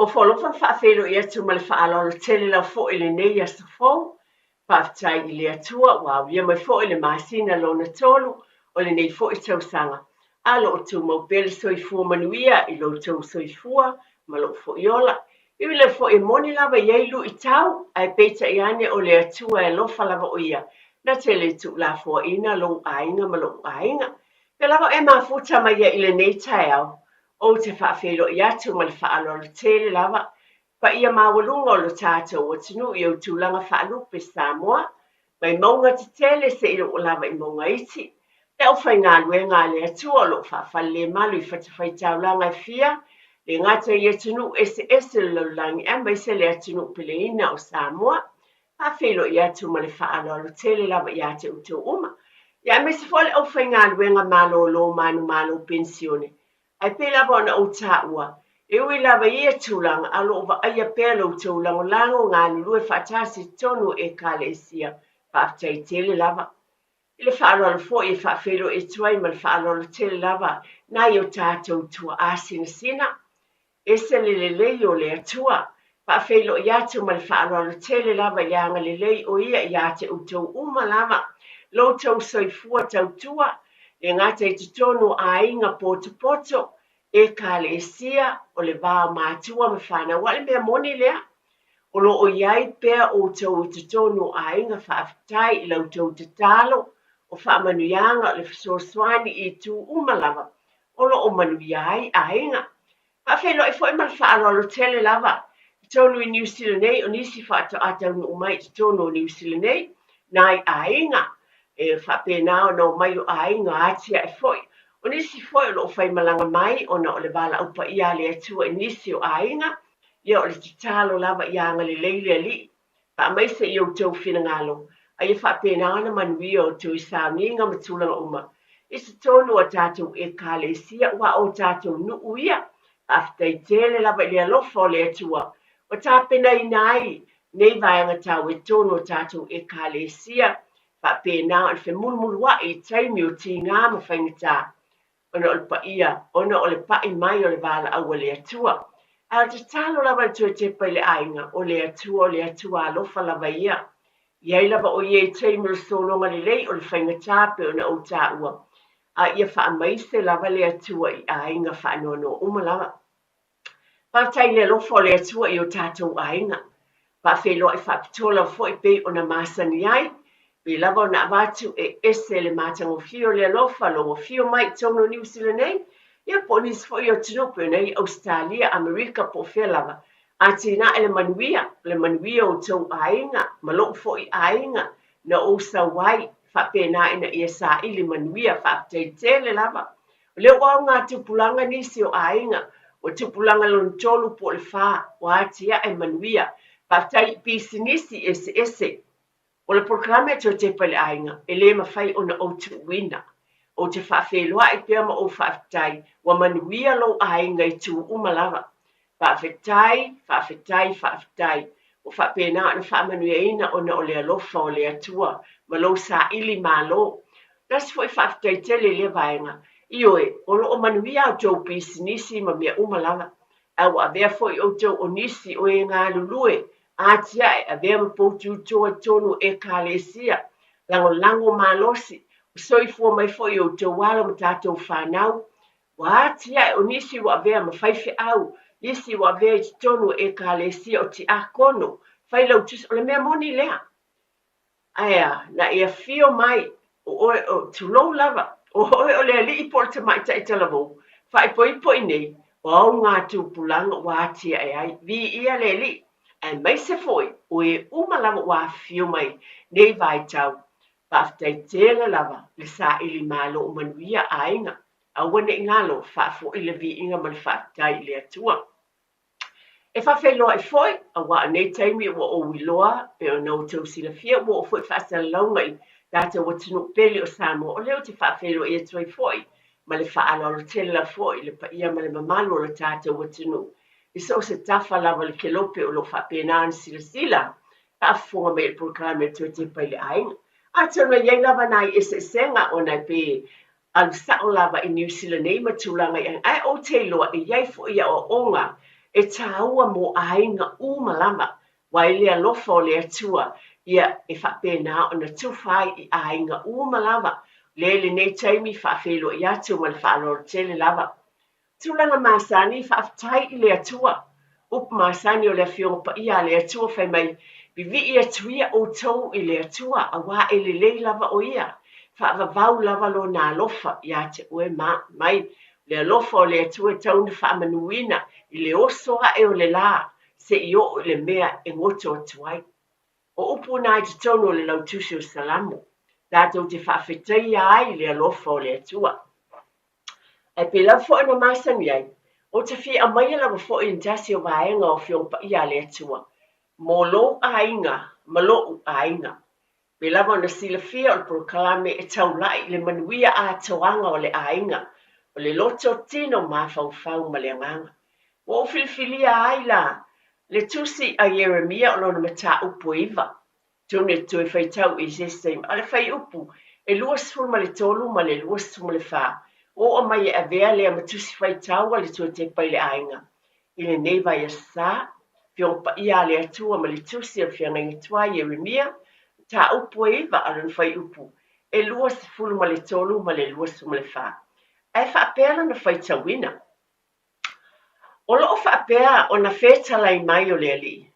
Ofo alofa ma faafeiloai atu ma le faaaloalo tele lava foi i lenei aso fou. Faafetai i le Atua ua aulia mai foi le masina lona tolu o lenei foi tausaga. A o lo o tumau pea le soifua manuia i lo outou soifua ma lou foi ola. E ui lava foi e moni lava e i ai luitau, ae peitai ane o le Atua e alofa lava o Ia, na te le tuulafoaiina lou aiga ma lo'u aiga. Pea lava o e mafuta mai ai i lenei taeao, ou te faafeiloai atu ma le faaaloalo tele lava, paia maualuga o lo tatou atunuu i ou tulaga faalupe Samoa, mai mauga tetele seia oo lava i mauga iti, le aufaigaluega a le Atua o lo o faafalelemalu i fatafaitaulaga e fia, le gata i atunuu eseese o le lalolagi aemaise le atunuu peleina o Samoa. Faafeiloai atu ma le faaaloalo tele lava ia te outou uma, ia aemaise foi le aufaigaluega malolo manumalo penisione. Ae pei lava ona ou taua, e ui lava i ia tulaga, a o lo o vaaia pea lo outou lagolago galulue faatasi i totonu o Ekalesia. Faafetai tele lava. I le faaaloalo foi e faafeiloai atu ai ma le faaaloalo tele lava nai o tatou tuaa sinasina. Ese le lelei o le Atua. Faafeiloai atu ma le faaaloalo tele lava i le agalelei o Ia ia te outou uma lava, lo outou soifua tautua, le gata i totonu o aiga potopoto, Ekalesia, o le va o matua ma fanau. Aua o le mea moni lea, o lo o i ai pea outou i totonu o aiga. Faafetai i la outou tatalo, o faamanuiaga o le fesoasoani i itu uma lava o lo o manuia ai aiga. Faafeiloai foi ma le faaaloalo tele lava i totonu i Niu Sila nei, o nisi faatoa taunuu mai i totonu o Niu Sila nei, nai aiga e faapena ona omai o aiga atiae foi. O nisi foi o lo o faimalaga mai ona o le valaau paia a le Atua i nisi o aiga, ia o le tatalo lava ia agalelei le Alii Faamaise i outou finagalo, a ia faapena ona manuia outou i sauniga ma tulaga uma i totonu o a tatou Ekalesia, aua o tatou nuu ia. Faafetai tele lava i le alofa o le Atua ua tapenaina ai nei vaega taua i totonu o tatou Ekalesia, faapena ona femulumuluai i taimi o tiga ma faigata. ona o le paia, ona o le pa'i mai o le valaau a le Atua. Ae o le tatalo lava i le toe tepa i le aiga, o le Atua, o le Atua alofa lava ia. I ai lava o Ia i taimi o le sologa lelei o le faigata pei ona ou taua, a ia faamaise lava le Atua i aiga faanoanoa uma lava. Faafetai i le alofa o le Atua i o tatou aiga. Faafeiloai faapitoa lava foi pei ona masani ai, pei lava ona avatu e ese le matagofie o le alofa lou afio mai i totonu o Niu Sila nei, ia po o nisi foi o atunuu pei ona i ai Ausetalia, Amerika po o fea lava. Atinae le manuia, o le manuia o outou aiga ma lou foi aiga na ou sau ai, faapena ina ia saili manuia. Faafetai tele lava. O lea ua auga tupulaga nisi o aiga, ua tupulaga lona tolu po o le fa, ua atiae manuia. Faafetai i pisinisi eseese. O le polokalame a Toe Tepa i le Aiga, e le mafai ona ou tuuina. Ou te faafeiloai pea ma ou faafetai, ua manuia lou aiga i itu uma lava. Faafetai, faafetai, faafetai. Ua faapena ona faamanuiaina ona o le alofa o le Atua ma lou saili malo. Tasi foi faafetai tele i lea vaega. Ioe, o lo o manuia a outou pisinisi ma mea uma lava. Ae ua avea foi outou o nisi o e galulue, atiae, avea ma poututoa i totonu o Ekalesia, lagolago malosi, ua soifua mai foi outou alo ma tatou fanau. Ua atiae o nisi ua avea ma faifeau, nisi ua avea i totonu o Ekalesia o tiakono, failautusi, o le mea moni lea. Ae a, na e afio mai, o oe, o, tulou lava, o oe o le alii po o le tamaitai talavou, faaipoipo i nei, o au ngā tupulaga ua atiae ai, viia le Alii, aemaise foi o e uma lava ua afifio mai nei vaitau, faafetai tele lava le saili malo o manuia aiga, aua ne i galo, faafoi le viiga ma le faafetai i le Atua. E faafeiloai foi, aua o nei taimi ua ou iloa, pei ona outou silafia, ua oo foi faasalalauga i tatou atunuu pele o Samoa, o lea ou te faafeiloai atu ai foi ma le faaaloalo tele lava foi i le paia ma le mamalu o le tatou atunuu i so o se tafa lava o le kelope o lo o faapena ona silasila faafofoga mai i le polokalame a Toe Tepa i le Aiga. Atonu e i ai lava nai eseesega ona e pei alu sao lava i Niu Sila nei ma tulaga i ae ou te iloa e i ai foi aoaoga E tāua mo aiga uma lava, aua i le alofa o le Atua ia e faapena ona tufa ai i aiga uma lava. Lea i lenei taimi faafeiloai atu ma le faaaloalo tele lava. Tulaga masani, faafetai i le Atua. Upu masani o le Afioga Paia a le Atua fai mai, Vivii atu ia outou i le Atua, auā e lelei lava o Ia, faavavau lava Lona alofa ia te oe ma au. Mai le alofa o le Atua e tau ina faamanuina i le oso ae o le lā seia oo i le mea e goto atu ai. O upu na i totonu o le lautusi o Salamo, tatou te faafetaia ai le alofa o le Atua. Ae pei lava foi ona masani ai, ou te fia aumaia lava foi i tasi o vaega o Afioga Paia a le Atua mo lou aiga ma lo'u aiga. Pei lava ona silafia o le polokalame e taulai i le manuia atoaga o le aiga, o le loto, tino, mafaufau ma le agaga. Ua ou filifilia ai la le tusi a Ieremia o lona mataupu e 9. Atonu e te toe faitau i se isi taimi, a o le fuaiupu e 23 ma le 24, ua oo mai e avea lea ma tusi faitau a le Tuatepa i le aiga i lenei vaiaso sa, Afioga Paia a le Atua ma le tusi a le Feagaiga Tuai Ieremia, mataupu e 9 a lona fuaiupu e 23 ma le 24. Ae faapea lona faitauina. O loo faapea ona fetalai mai o le Alii,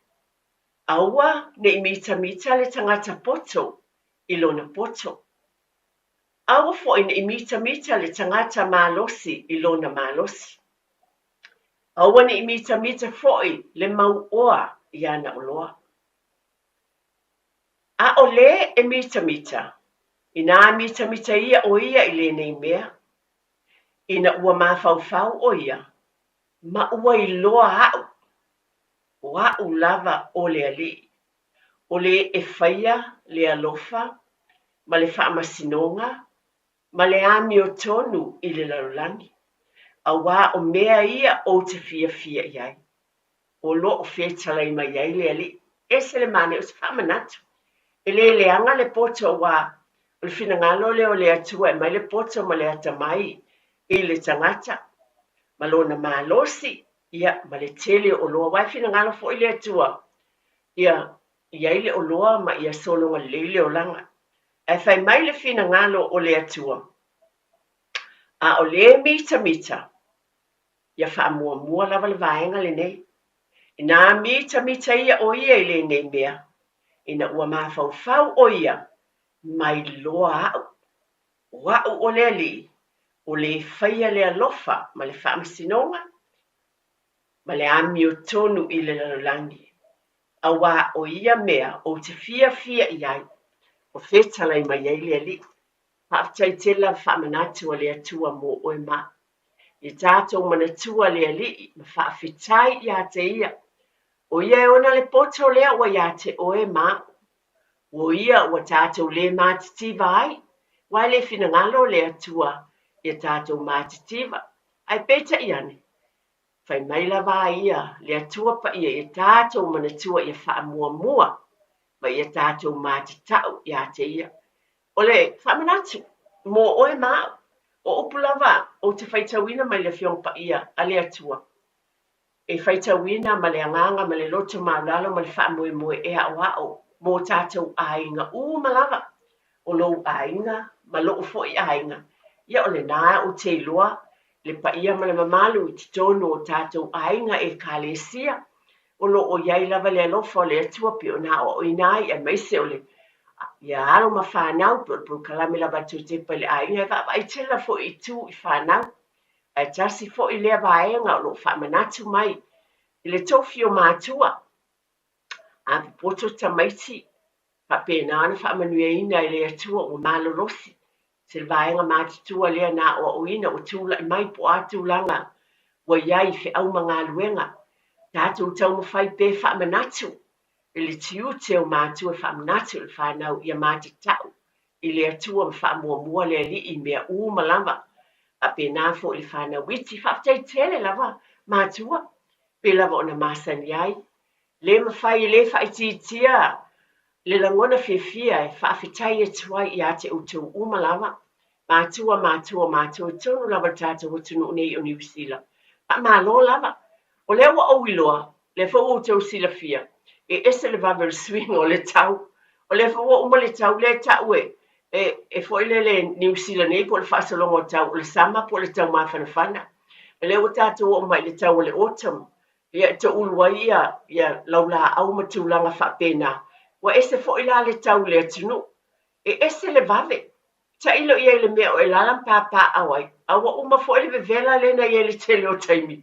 Aua ne i mitamita le tagata poto i lona poto. Aua foi ne i mitamita le tagata malosi i lona malosi. Aua ne i mitamita foi le mauoa i ana oloa. A o lē e mitamita, inā mitamita ia o ia i lenei mea, ina ua mafaufau o ia, ma ua iloa aʻu, o aʻu lava o le Alii, o le e faia le alofa ma le faamasinoga ma le amiotonu i le lalolagi, auā o mea ia ou te fiafia i ai, o lo o fetalai mai ai le Alii. Ese le manaia o se faamanatu. E le leaga le poto auā o le finagalo lea o le Atua e aumai le poto ma le atamai i le tagata ma lona malosi, ia, ma le tele o oloa. Aua e finagalo foi le Atua ia i ai le oloa ma ia sologa lelei le olaga. Ae fai mai le finagalo o le Atua, a o lē mitamita, ia faamuamua lava le vaega lenei. Inā mitamita ia o ia i lenei mea, ina ua mafaufau o ia, mai loa aʻu, o aʻu o le Alii, o le faia le alofa ma le faamasinoga ma le amiotonu i le lalolagi, auā o ia mea ou te fiafia i ai, ua fetalai mai ai le Alii. Faafetai tele lava faamanatu a le Atua mo oe ma au. Ia tatou manatua le Alii ma faafetai ia te Ia. O Ia e ona le poto lea ua ia te oe ma au. O Ia ua tatou le matitiva ai, aua e le finagalo le Atua ia tatou matitiva. Ae peitai ane, fai mai lava a Ia le Atua Paia ia tatou manatua ia faamuamua ma ia tatou matatau ia te Ia. O le faamanatu mo oe ma au, o upu lava ou te faitauina mai le Afioga Paia a le Atua, e faitauina ma le agaga ma le loto maualalo ma le faamoemoe e aoao mo tatou aiga uma lava, o lou aiga ma lo'u foi aiga. Ia o lena ou te iloa le paia ma le mamalu i totonu o tatou aiga Ekalesia, o lo o i ai lava le alofa o le Atua pei ona aoaoina ai, aemaise o le ia alo ma fanau, pei o le polokalame lava a le Tuatepa i le aiga, e vaavaai tele lava foi i tu i fanau. Ae tasi foi lea vaega o lo o faamanatu mai i le tofi o matua, a popoto tamaiti, faapena ona faamanuiaina e le Atua ua malolosi se vaega matutua lea na aoaoina ua tulai mai po o a tulaga ua i ai i feau ma galuega. Tatou taumafai pea e faamanatu i le tiute o matua e faamanatu i le fanau ia matatau i le Atua ma faamuamua le Alii i mea uma lava. Faapena foi i le fanau iti. Faafetai tele lava matua, pei lava ona masani ai. Le mafai e le faaitiitia le lagona fiafia e faafetai atu ai ia te outou uma lava, matua, matua, matua i totonu lava o le tatou atunuu nei o Niu Sila. Faamalo lava. O lea ua ou iloa, lea foi ua outou silafia, e ese le vave o le suiga o le tau. O lea foi ua uma le tau lea e tau e, e, e foi lele Niu Sila nei po o le faasologa o tau, o le sama po o le tau mafanafana. O lea ua tatou oo mai i le tau o le autumn, ia e toulu ai ia, ia laulaau ma tulaga faapena. Ua ese foi la le tau i le atunuu. E ese le vave. Tailo i ai i le mea o e alaala ma papaaao ai, a ua uma foi le vevela lea na i ai i le tele o taimi.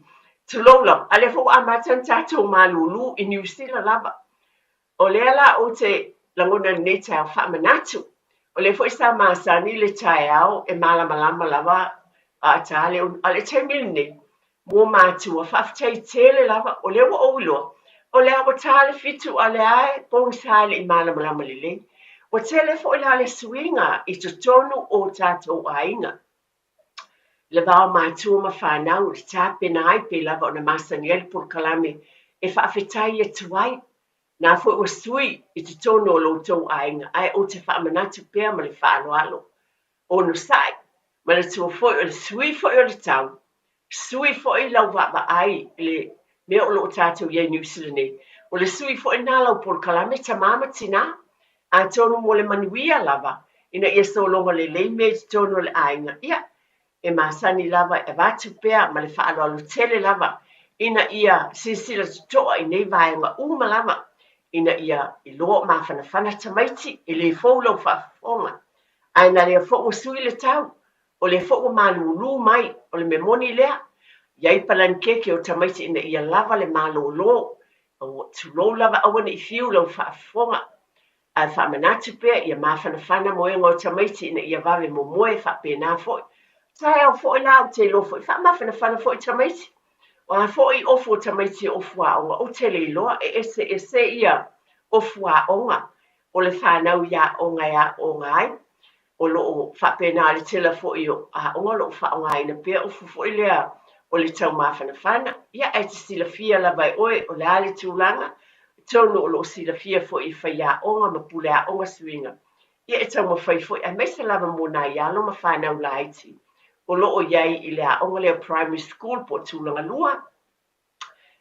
Tulou lava, a o lea foi ua amata ona tatou malūlū i Niu Sila lava. O lea la ou te lagona i lenei taeao faamanatu, o lea foi sa masani le taeao e malamalama lava a ta le, a o le taimi lenei, mo matua, faafetai tele lava, o lea ua ou iloa, o lea ua ta le 7 a o lea e pogisa e le i malamalama lelei. Ua tele foi la le suiga i totonu o tatou aiga. Le va o matua ma fanau i le tapena ai pei lava ona masani ai le polokalame e faafetai atu ai. Na foi ua sui i totonu o lo outou aiga, ae ou te faamanatu pea ma le faaaloalo. Onosai, manatua foi o le sui foi o le tau, sui foi lau vaavaai i le mea o lo o tatou i ai i Niu Sila nei. O le sui foi lena lau polokalame tamā ma tinā, atonu mo le manuia lava, ina ia sologa lelei mea i totonu o le aiga. Ia, e masani lava e avatu pea ma le faaaloalo tele lava ina ia silasila totoa i nei vaega uma lava, ina ia iloa o mafanafana tamaiti, e le fou lau faafofoga. Ae na lea foi ua sui le tau, o lea foi ua malūlū mai, o le mea moni lea, i ai palanikeke o tamaiti ina ia lava le malōlō, tulou lava aua ne i fiu lau faafofoga. Ae faamanatu pea ia mafanafana moega o tamaiti ina ia vave momoe faapena foi. Taeao foi la ou te iloa foi, faamafanafana foi tamaiti. O a foi ofu o tamaiti e ofu aoga, ou te le iloa e eseese ia ofu aoga o le fanau i aoga e aooga ai. O lo o faapena le tele foi o aoga o lo o faaaogaina pea ofu foi lea o le taumafanafana. Ia, ae te silafia lava e oe o le a le tulaga, tonu o lo o silafia foi i faiaoga ma pule aoga suiga. Ia e taumafai foi, aemaise lava mo nai alo ma fanau laiti o lo o i ai i le aoga lea primary school po o tulaga lua,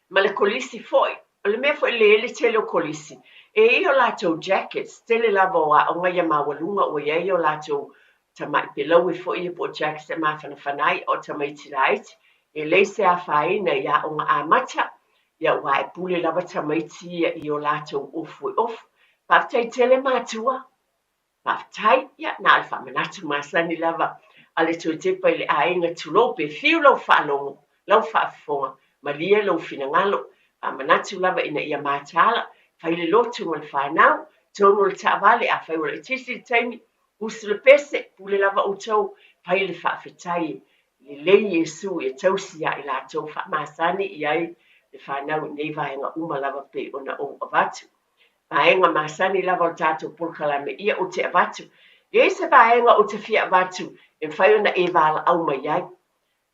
ma le kolisi foi. O le mea foi le le tele o kolisi, e i ai o latou jackets, tele lava o aoga ia maualuga ua i ai o latou tamai pelaue foi ia po o jackets e mafanafana ai o tamaiti laiti. E leai se afaina i aoga amata, ia ua e pule lava tamaiti ia i o latou ofu e ofu. Faafetai tele matua. Faafetai, ia na o le faamanatu masani lava a le toe tepa i le aiga, tulou pe fiu lau faalogo, lau faafofoga, malie lou finagalo. Faamanatu lava ina ia mataala, fai le lotu ma le fanau, tonu o le taavale, afai ua laitiiti le taimi, usu le pese, pule lava outou, fai le faafetai lelei Iesu e tausi ia i latou faamasani i ai le fanau i nei vaega uma lava pei ona ou avatu. Vaega masani lava o le tatou polokalame ia ou te avatu. E i ai se vaega ou te fia avatu e mafai ona e valaau mai ai.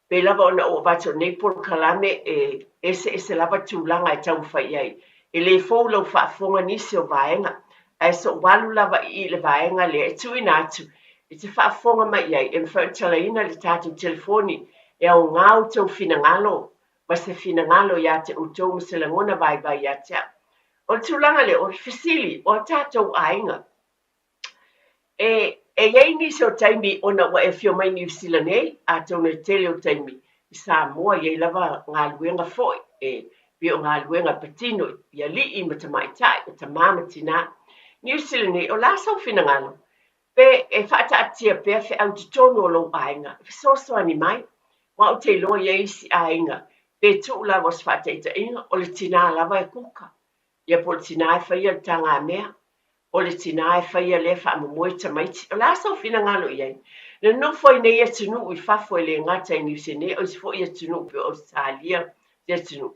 Pei lava ona ou avatu o nei polokalame e eseese lava tulaga e taumafai i ai. E le fou lau faafofoga nisi o vaega, ae so'u alu lava i i le vaega lea e tuuina atu e te faafofoga mai i ai, e mafai ona talaina le tatou telefoni e aogā outou finagalo ma se finagalo ia te outou ma se lagona vaivai ia te au. O le tulaga lea, o le fesili o a tatou aiga. E i ai nisi o taimi ona ua e afio mai Niu Sila nei, atonu e tele o taimi i Samoa i ai lava galuega foi, e pei o galuega e patino i alii ma tamaitai, o tamā ma tinā. Niu Sila nei, o le a sou finagalo? Pe e faataatia pea feau i totonu o lou aiga, e fesoasoani mai. Aua ou te iloa i ai isi aiga, pe tuu lava o se faataitaiga, o le tinā lava e kuka. Ia po o le tinā e faia le tagamea, o le tinā e faia lea faamomoe tamaiti. O le a sou finagalo i ai? Na nonofo ai nei atunuu i fafo e le gata i Niu Sila nei, o isi foi atunuu pei o Ausetalia, isi atunuu.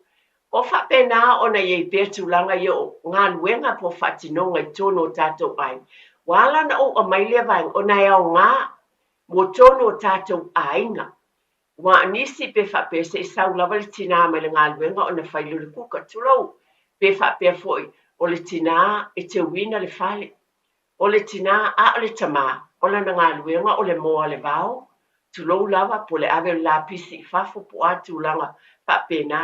O faapena ona i ai pea tulaga ia o galuega po o faatinoga i totonu o tatou aiga. Ua ala ona ou aumai lea vaega, ona e aogā mo totonu o tatou aiga. Aua o nisi pe faapea se i sau lava le tinā mai le galuega ona fai lea o le kuka, tulou, pe faapea foi o le tinā e teuina le fale. O le tinā, a o le tamā, o lana galuega o le moa le vao, tulou lava, po o le ave o le lapisi i fafo po o a tulaga faapena.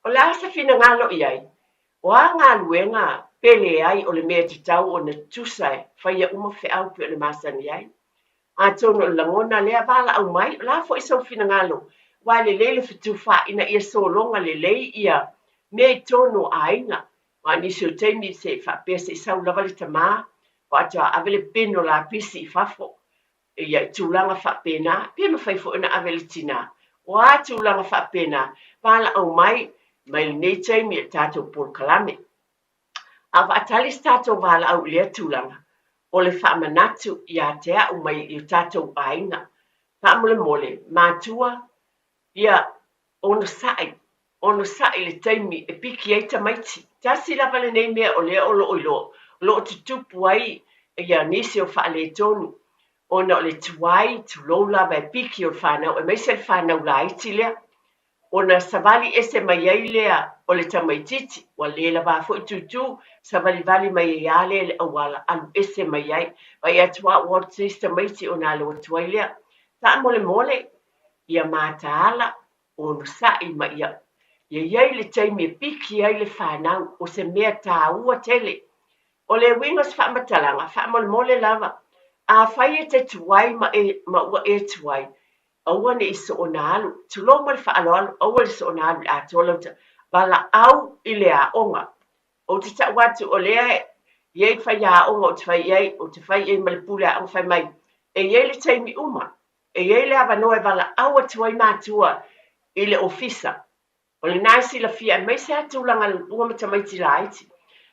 O le a se finagalo i ai? O a galuega pe leai o le mea e tatau ona tutusa e faia uma feau pei ona masani ai? Atonu o le lagona lea valaau mai, o le a foi sou finagalo, aua e lelei le fetufaai ina ia sologa lelei ia mea i totonu o aiga. Aua o nisi o taimi se i faapea se i sau lava le tama, faatoa ave le pin o lapisi i fafo. Ia, i tulaga faapena, pe mafai foi ona ave le tina. O a tulaga faapena, valaau mai, mai lenei taimi i le tatou polokalame. A o faatali se tatou valaau i lea tulaga, o le faamanatu ia te au mai i o tatou aiga. Faamolemole, matua, ia onosai, onosai i le taimi e piki ai tamaiti. Tasi lava lenei mea o lea o lo o iloa, o lo o tutupu ai ia nisi o faaletonu, ona o le tuai, tulou lava e piki o le fanau, aemaise le fanau laiti lea. Ona savali ese mai ai lea o le tamaitiiti, ua le lava foi tūtū, savalivali mai ai lava lea i le auala, alu ese mai ai. Vaai atu lava ua alu se isi tamaiti ona alu atu ai lea. Faamolemole, ia mataala, onosai ma ia ia i ai le taimi e piki ai le fanau, o se mea taua tele. O le uiga o se faamatalaga, faamolemole lava, afai e te tuai ma e, ma ua e tuai, Aua ne i soona alu, tulou ma le faaaloalo, aua le soona alu i le atoa lau ta, valaau i le aoga. Ou te tau atu o lea e i ai faiaoga ou te fai i ai, ou te fai i ai ma le pule aoga fai mai, e i ai le taimi uma, e i ai le avanoa e valaau atu ai matua i le ofisa. O lena e silafia aemaise lava tulaga lua ma tamaiti laiti.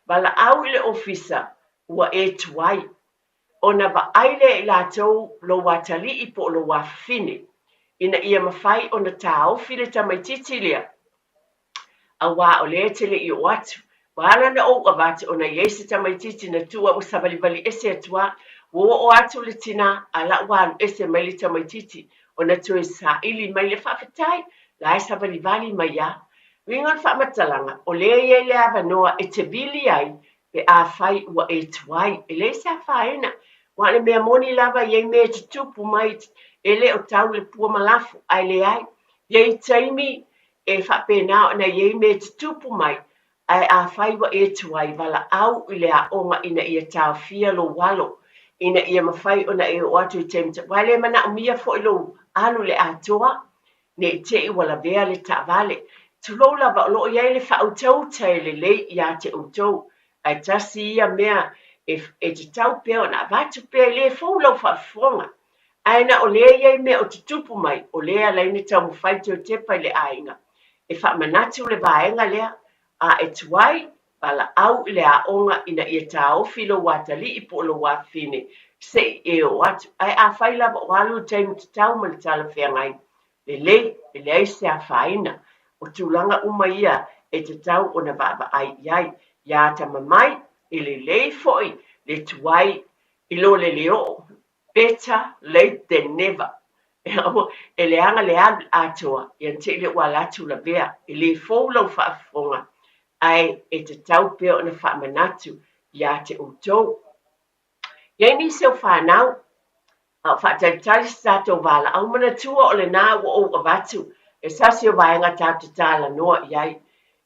Valaau i le ofisa ua e tuai, ona vaai lea i latou lou atalii po o lou afafine, ina ia mafai ona taofi le tamaitiiti lea, aua o lea e te le i oo atu. Ua ala ona ou avatu ona e i ai se tamaitiiti na tuu au ua savalivali ese atu lava. Ua oo atu le tina, a la ua alu ese mai le tamaitiiti ona toe saili mai lea, faafetai, la e savalivali mai lava. Uiga o le faamatalaga, o lea e i ai le avanoa e te vili ai pe afai ua e tuai. E leai se afaina, aua o le mea moni lava e i ai mea e tutupu mai, e le o tau le pua ma lafo, ae leai. E i ai taimi e faapena ona i ai mea e tutupu mai, Ae afai ua e tuai, valaau i le aoga ina ia taofia lou alo, ina ia mafai ona e oo atu i taimi aua e le manaomia foi lou alu i le atoa, ne i te i ua lavea le taavale. Tulou lava, o lo o i ai le faautauta e lelei ia te outou, ae tasi ia mea e, e tatau pea ona avatu pea, e le fou lau faafofoga. Ae na o lea e i ai mea o tutupu mai, o lea e ala ai ona taumafai toe tepa i le aiga. E faamanatu le vaega lea, a e tuai, valaau i le aoga ina ia taofi lou atalii po o lou afafine se i e oo atu. Ae afai lava o alu le taimi tatau ma le talafeagai lelei, e leai se afaina. O tulaga uma ia e tatau ona vaavaai i ai. Ia atamamai, e lelei foi le tuai i lo le le oo. Better late than never. E leaga le alu atoa, ia na te i lea ua ala atu lavea. E le fou lau faafofoga, ae e tatau pea ona faamanatu ia te outou. I ai nisi o fanau, a o faatalitali se tatou valaau, manatua o lena ua ou avatu e sasi o vaega tatou te talanoa i ai.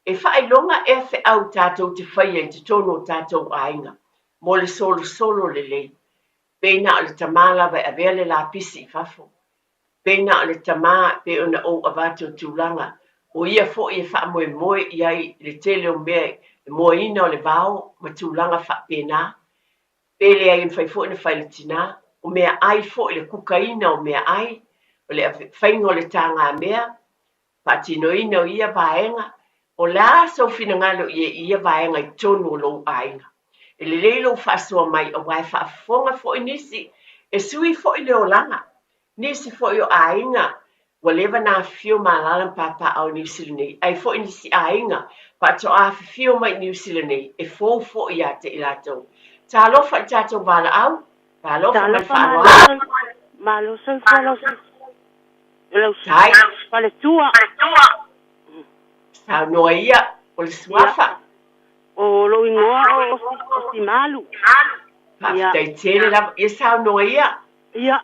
E faailoga ea feau tatou te faia i totonu o tatou aiga mo le solosolo lelei. Pei na o le tama lava e avea le lapisi i fafo. Pei na o le tama pei ona ou avatu o tulaga o ia foi e faamoemoe i ai i le tele o mea i le moaina o le vao ma tulaga faapena. Pe leai e mafai foi ona fai le tina, o meaai foi, le kukaina o meaai, o le faiga o le tagamea, faatinoina o ia vaega, o le a sou finagalo i ai i ia vaega i totonu o lou aiga. E lelei lou faasoa mai aua e faafofoga foi nisi, e sui foi le olaga. Nisi foi o aiga ua leva na afifio ma alaala ma papaaao i Niu Sila nei, ae foi nisi aiga faatoa afifio mai i Niu Sila nei, e fou foi ia te i latou. Talofa i le tatou valaau, talofa ma le Talofa malo faaaloalo. malo soifua lau Lau Tai. faletua. Saunoa ia, o le Ia, suafa. o lou igoa o, o Simalu. Ia, Faafetai tele lava. Ia saunoa ia. ia,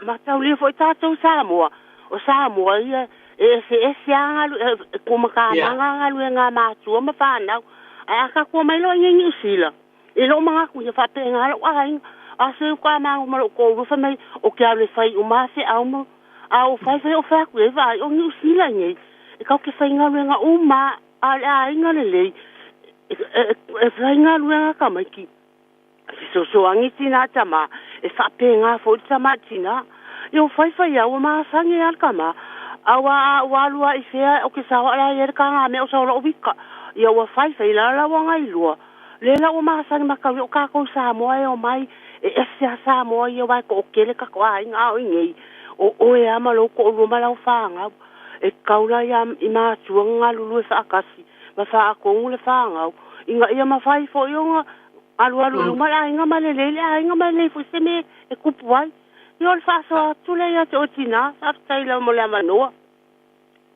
mataulia foi tatou Samoa. O Samoa ia E eseese a e kumakamaga galuega a matua ma fanau. Ae a tatou omai loa iinei Niu Sila, i lou manatu ia faapena lou aiga. A seu ka magu ma lou toalua fai mai ou te alu e fai uma a feau ma a ou fai fai ou fai atu i ai vaai o Niu Sila iinei e tatou te faigaluega uma a o le aiga lelei e faigaluega tamaiti fesoasoani tinā tamā e faapena foi le tamā tinā. Ia ua faifai au ua masani a le tamā aua a ua alu a i fea o ke sao la ia le tagamea o sao lou vika. Ia ua faifai la la ua gailua le la ua masani makau o tatou i Samoa e omai e ese a Samoa ia uae to'atele tatou aiga a o iinei o oe a ma lou to'alua ma lau fanau e tatau la ia i matua ona galulue faatasi ma faatonu le fanau ina ia mafai foi ona alualu i luma le aiga ma lelei le aiga ma lelei foi se mea e tupu ai. Ia o le faasoa atu lea ia te oe tinā, faafetai lava mo le avanoa.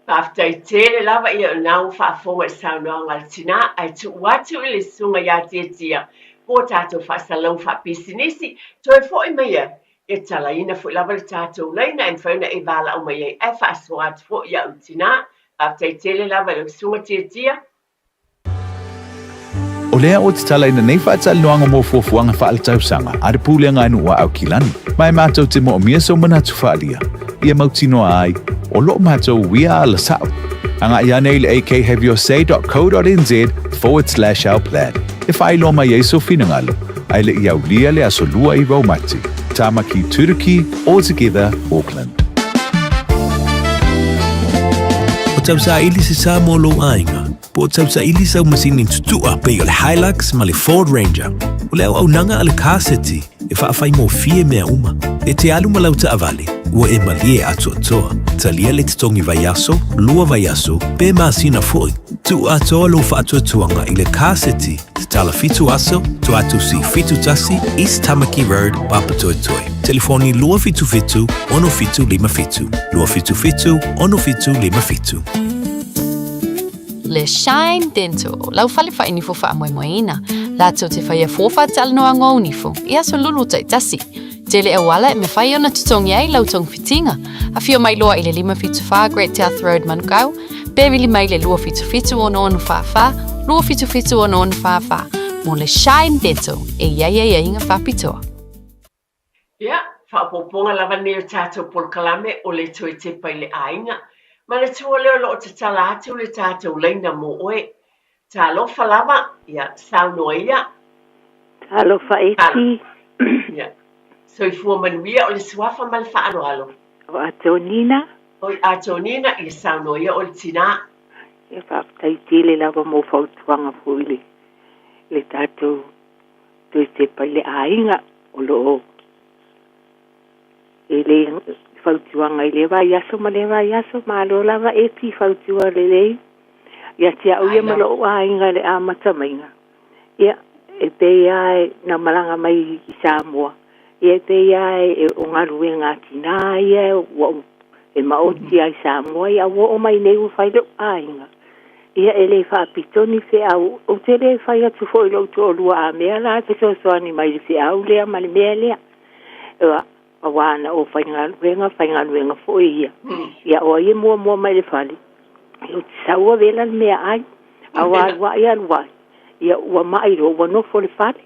Faafetai tele lava ia o lena ua faafofoga i le saunoaga a le tinā ae tuu atu i le susuga ia Tiatia mo tatou faasalalauga faapisinisi toe foi mai ia e talaina foi lava le tatou laina e mafai ona e valaau mai ai ae faasoa atu foi i au tinā. Faafetai tele lava i lau susuga Tiatia. O lea ou te talaina nei faatalanoaga mo fuafuaga faaletausaga a le Pulega a Nuu a Aukilani, ma e matou te moomia sou manatu faaalia, ia mautinoa ai, o loo matou uia ala sao. Agai ane i le akhaveyourSay.co.nz/ourplan e faailoa mai ai sou finagalo, ae le i aulia le aso 29 o Mati. Tamaki Turuki, All Together, Auckland. O tausaili se sa mo lou aiga, po o tausaili sau masini tutu'a pei o le Hilux ma le Ford Ranger. O le auaunaga a le Car City e faafaigofie mea uma. E te alu ma lau taavale, ua e malie atoatoa. Talia le totogi vaiaso, lua vaiaso, pe masina foi. Tuu atoa lou faatuatuaga i le Car City, tatala 7 aso, Tuatusi 71, East Tamaki Road, Papatoetoe. Telefoni 277 6757, 277 6757. Le Shine Dental, lau fale whainifo whaamoemoeina. Latou te whaia fua whaatalanoaga o nifo, i aso lulu taitasi. Tele auala e mawhai ona totogi ai lau togafitiga. Afio mai loa i le 574 Great South Road Manukau, pe vili mai le 277 6644, 277 6644, mo le Shine Dental e i ai aiaiga faapitoa. Ia, faaopoopoga lava lenei o tatou polokalame o le toe tepa i le aiga. Manatua lea o lo o tatala atu le tatou laina mo oe. Talofa lava, ia, saunoa ia. Talofa eti. Ia, soifua manuia o le suafa ma le faaaloalo. O Atonina. Oi Atonina, ia saunoa ia o le tinā. Ia faafetai tele lava mo fautuaga foi le le tatou toe tepa i le aiga o loo e le fautuaga i lea vaiaso ma lea vaiaso. Malo lava eti fautua lelei ia te au ia ma lou aiga i le amata maiga. Ia e pei lava e na malaga mai i Samoa, ia e pei lava e o galuega a tinā ia ua e maoti ai Samoa, ia ua oo mai nei ua fai lou aiga. Ia e le faapito ni feau, ou te le fai atu foi i lou toalua a mea la e fesoasoani mai i le feau lea ma le mea lea. Ua auā na ou faigaluega, faigaluega foi ia. Ia o ai e muamua mai i le fale, ia ou te sau avela le meaai, a ua alu ae alu ae, ia ua mai loa ua nofo i le fale.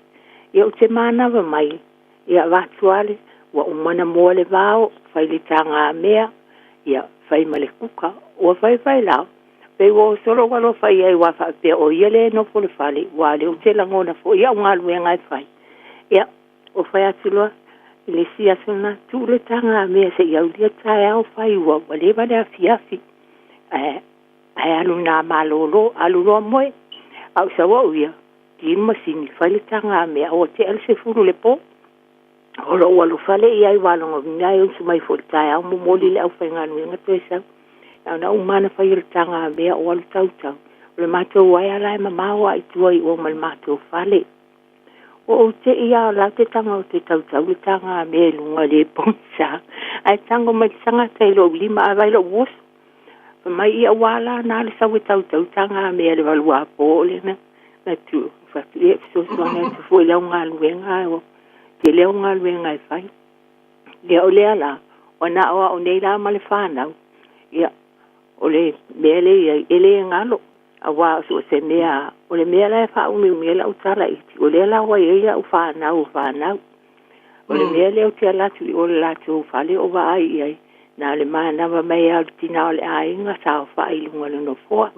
Ia ou te manava mai, ia avatu lava le, ua uma ona moa le vao, fai le tagamea, ia fai ma le kuka. Ua faifai la, pei ua oso lou alofa i ai aua faapea o ia lea e nofo i le fale, aua o lea ou te lagona foi au galuega e fai. Ia, ua fai atu loa i le isi aso lena, tuu le tagamea se i aulia taeao fai ua ua leva le afiafi. Ae, ae alu nā malōlō, alu loa moe. A ou sau au ia, ki le masini, fai le tagamea, ua tea le 10 i le po. O lou alofa lea i ai ua logoina ai usu mai foi i le taeao momoli le aufaigaluega toe sau. Na ona uma lava ona fai o le tagamea o alu tautau. O le matou aea la e mamao lava i tua i o ma le matou fale. Ua ou tei lava o la te tago ou te tautau le tagamea i luga i le pogisa. Ae tago mai le tagata i lou lima ae vaai lou oso. Fai mai ia ua ala na le sau e tautau tagamea i le 8 apo o le na na tu. Fai atu ia e fesoasoani atu foi i lau galuega ae ua tele au galuega e fai. Ia o lea la, ua na o au nei la ma le fanau. Ia O le mea lea i ai, e le galo, auā so o se mea, o le mea la e faaumiumi ai lau tala iti, o lea la ua i ai lau fanau o fanau. O le mea lea ou te ala atu i o i le latou fale o vaai i ai, na o le manava mai lava o le tina o le aiga saofai i luga o le nofoa,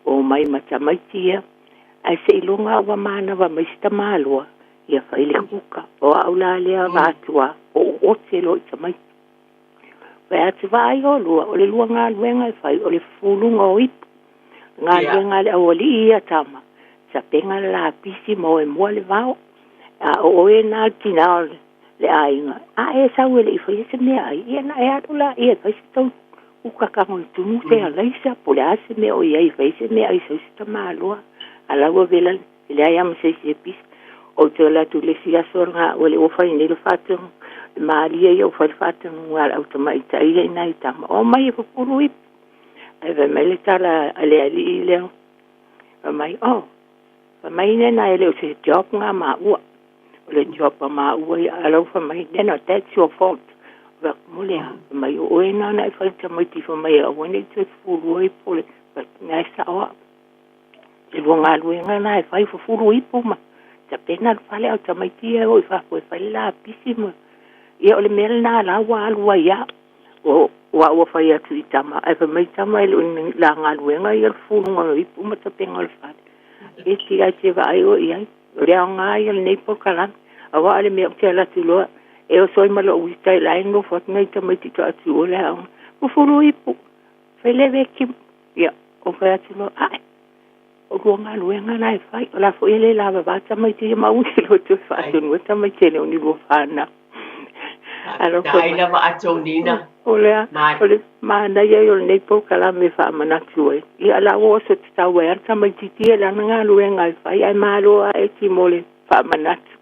omai ma tamaiti ia, ae seiloga ua manava mai se tamaloa, ia fai le kuka. O au la lea vatua, ou ote loa i tamaiti. Fai atu, Vaai olua, o le lua galuega e fai, o le fufuluga o ipu. Galuega a le aualii ia tama, sapega le lapisi ma oe moa le vao. A o oe na le tina o le aiga, a e sau e le i faia se meaai, ia na e alu laia e fai se tou uka kago i tunu se alaisa, po o le a se mea o i ai e fai se meaai sau se tamaloa. A la ua vela E leai lava ma se isi e pisa. Ou te ola atu i le isi aso o lena ua le ua fai nei le faatonuga. E malie ia ua fai le faatonuga a le au tamaitai ia i nai tama, Omai e pupulu ipu. Ae fai mai le tala a le alii lea, fai mai, Oh, fai mai nena e le o se job nga maua. O le job a maua ia, a la ua fai mai, Nena, that's your fault. Fai atu, Mo le a? Fai mai, O oe na na e fai i tamaiti fai mai e aua ne i toe pupulua ipu o le, fai atu, Mea e sao au. E lua galuega na e fai, fufulu ipu ma tapena le fale a o tamaiti ia e o i fafo e fai le lapisi ma ia o le mea lena la ua alu ai a o ua ua fai atu i tama ae fai mai tama e le o ni la galuega ia le fufuluga o ipu ma tapena o le fale e ti ai te vaai oe i ai o le aoga ia lenei polokalame aua o le mea ou te alu atu loa e oso ai ma lou ita i la e nofo atu nai tamaiti toatua o le aoga fufulu ipu fai le veki Ia, ou fai atu loa, Ae, o lua galuega la e fai, o la foi e le lavava tamaiti ia maui loa toe faatonu ai tamaiti e le o ni lua fanau. Alofa Faafetai mai. lava Atonina. O le a, Ma o le manaia ia o lenei polokalame e faamanatu ai. Ia, la ua oso tatau ai lava le tamaitiiti ia i lana galuega e fai, ae malo lava Eti mo le faamanatu.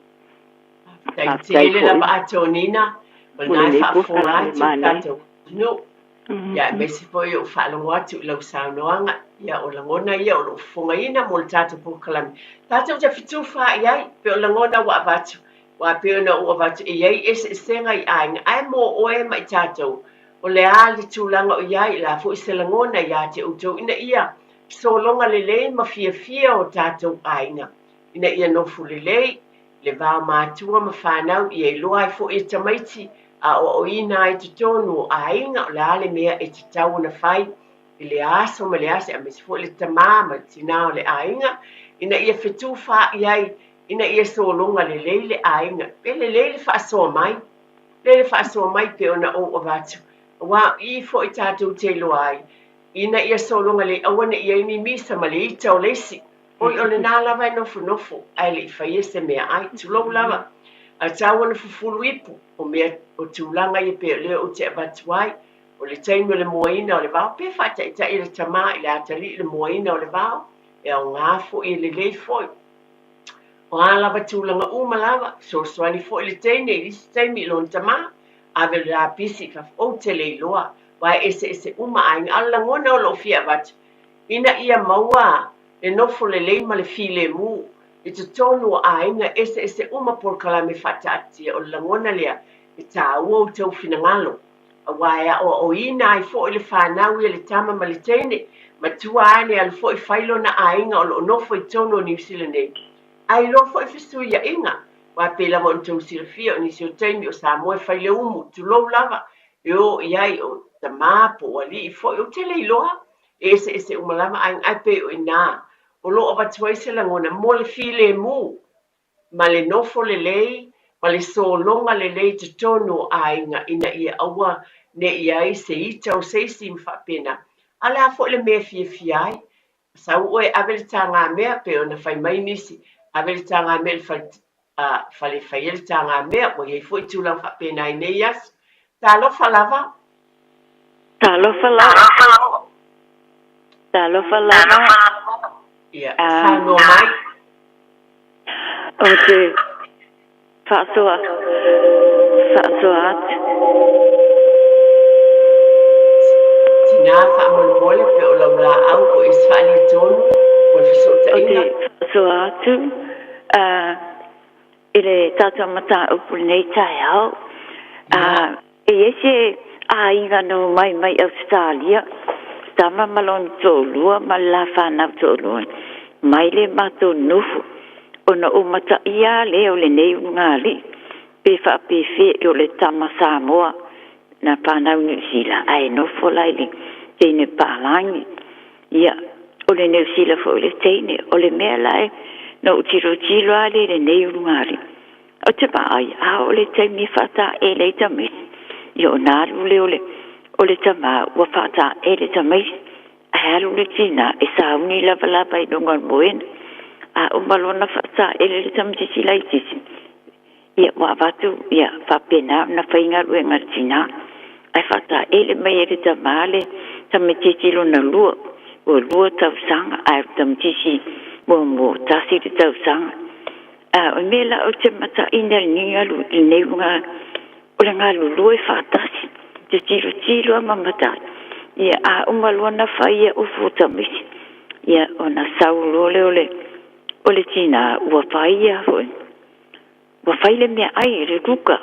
Faafetai Faafetai tele foi lava Atonina, o mo lena e lenei faafofoga polokalame atu le manaia. tatou atunuu. Ia, aemaise foi o ou faalogo atu i lau saunoaga, ia, o lagona ia o lou fofogaina mo le tatou polokalame. Tatou te fetufaai ai, pei o lagona ua avatu, aua pei ona ou avatu, e i ai eseesega i aiga, ae mo oe ma i tatou, o le a le tulaga o i ai, o le a foi se lagona ia te outou ina ia sologa lelei ma fiafia o tatou aiga, ina ia nofo lelei, le va o matua ma fanau ia iloa ai foi e tamaiti a aoaoina ai totonu o aiga o le a le mea e tatau ona fai i le aso ma le aso aemaise foi le tama ma le tina o le aiga ina ia fetufaai ai ina ia sologa lelei le aiga pe lelei le faasoa mai lelei le faasoa mai pei ona ou avatu aua o i foi tatou te iloa ai ina ia sologa lelei aua ne i i ai ni misa ma le ita o le isi Oi, o lena lava e nofonofo ae le i faia se meaai, tulou lava. Ae tau ona fufulu ipu, o mea, o tulaga ia pei o lea ou te avatu ai, o le taimi o le moaina o le vao, pe faataitai le tama i le atalii le moaina o le vao, e aoga foi, e lelei foi. O a lava tulaga uma lava, fesoasoani foi le teine i isi taimi i lona tama, ave le lapisi i fafo, ou te le iloa, aua e eseese uma aiga, a o le lagona o lou fia avatu, ina ia maua le nofo lelei ma le filemu i totonu o aiga eseese uma polokalame faataatia o le lagona lea e taua outou finagalo aua e aoaoina ai foi le fanau ia le tama ma le teine matua ane alu foi fai lona aiga o lo o nofo i totonu o Niu Sila nei ae iloa foi fesuiaiga aua pei lava ona outou silafia o nisi o taimi o Samoa e fai le umu tulou lava e o i ai o tama po o alii foi ou te le iloa E eseese uma lava aiga, ae pei o i inā o lo o avatu ai se lagona mo le filemu ma le nofo lelei ma le sologa lelei i totonu o aiga ina ia aua ne i ai se ita o se isi ma faapena. A o le a foi le mea e fiafia ai? Sau oe e ave le tagamea, pei ona fai mai nisi, ave le tagamea i le fale fale e fai ai le tagamea, ua i ai foi tulaga faapena i nei aso. Talofa lava! Talofa lava. Talofa lava. Ia, saunoa mai. Ou te faasoa, faasoa atu. Tina faamolemole pe o lau laau po o isi faaletonu o le fesootaiga. Ou te faasoa atu i le tatou mataupu i lenei taeao. E i ai se aiga na omai mai Ausetalia. tama ma lona toalua ma le la fanau toalua mai le matou nofo ona ou mataia lava lea o lenei ulugalii pe faapefea o le tama Samoa na fanau i Niu Sila ae nofo la i le teine palagi. Ia, o le Niu Sila foi le teine. O le mea la e na ou tilotilo lava lea i lenei ulugalii, ou te vaai, a oo le taimi e faataele ai tamaiti, ia ona alu lea o le, o le tama ua faataele tamaiti, ae alu le tinā e sauni lavalava i luga o le moena. A uma loa ona faataele le tamaitiiti laitiiti, Ia, ua avatu, ia, faapena ona fai galuega a le tinā, ae faataele mai e le tamā le tamaitiiti lona lua, ua lua tausaga, ae o le tamaitiiti muamua, tasi le tausaga. A o le mea la ou te mataina i lenei galu, i lenei luga, o le galulue faatasi, te tilotilo lava ma matai. Ia, a uma loa ona fai ia ufu o tamaiti, ia, ona sau loa lea o le, o le tinā ua fai ia foi. Ua fai le meaai i le kuka,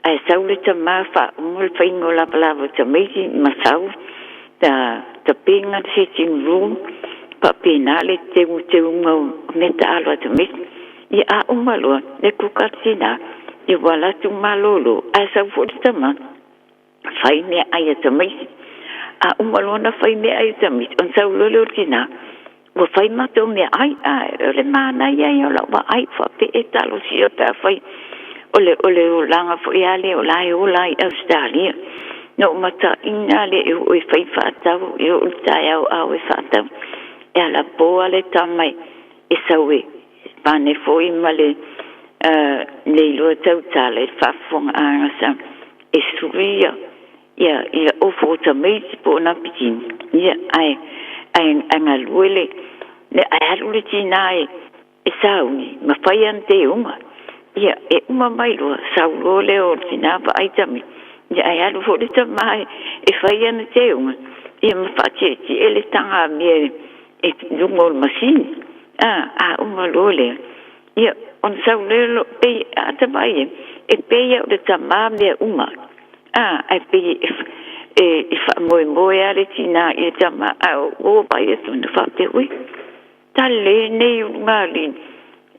ae sau le tama faauma le faiga o lavalava o tamaiti ma sau ta tapena le sitting room, faapena le teuteuga o meataalo a tamaiti. Ia a uma loa le kuka a le tina, ia ua alu atu malolo, ae sau foi le tama fai meaai a tamaiti. A uma loa ona fai meaai a tamaiti, ona sau loa lea o le tina, ua fai matou meaai. A o le manaia ia o lau vaai faapea e talosia pe afai o le o le olaga foi lava lea o la e ola ai i Ausetalia. Na ou mataina lea e oo e fai faatau, e oo i le taeao a o e faatau, e alapo lava le tama e sau e pane foi ma le leiloa tautala i le faafofogaaga sa e sui ia ia ofo o tamaiti po o napikini, ia ae ae ae galue le le ae alu le tinā e e sauni ma fai ana teuga. Ia e uma mai loa sau loa lea o le tinā vaai tamaiti, ia ae alu foi le tamā e fai ana teuga, ia ma faatietie le taga mea e luga o le masini. A a uma loa lea, ia ona sau lea lo pei a ta vaai e pei o le tamā mea uma. A ae pei e e e faamoemoe lava le tinā i le tamā, ae ua vaai atu ona faapea, ui, tale nei ulugalii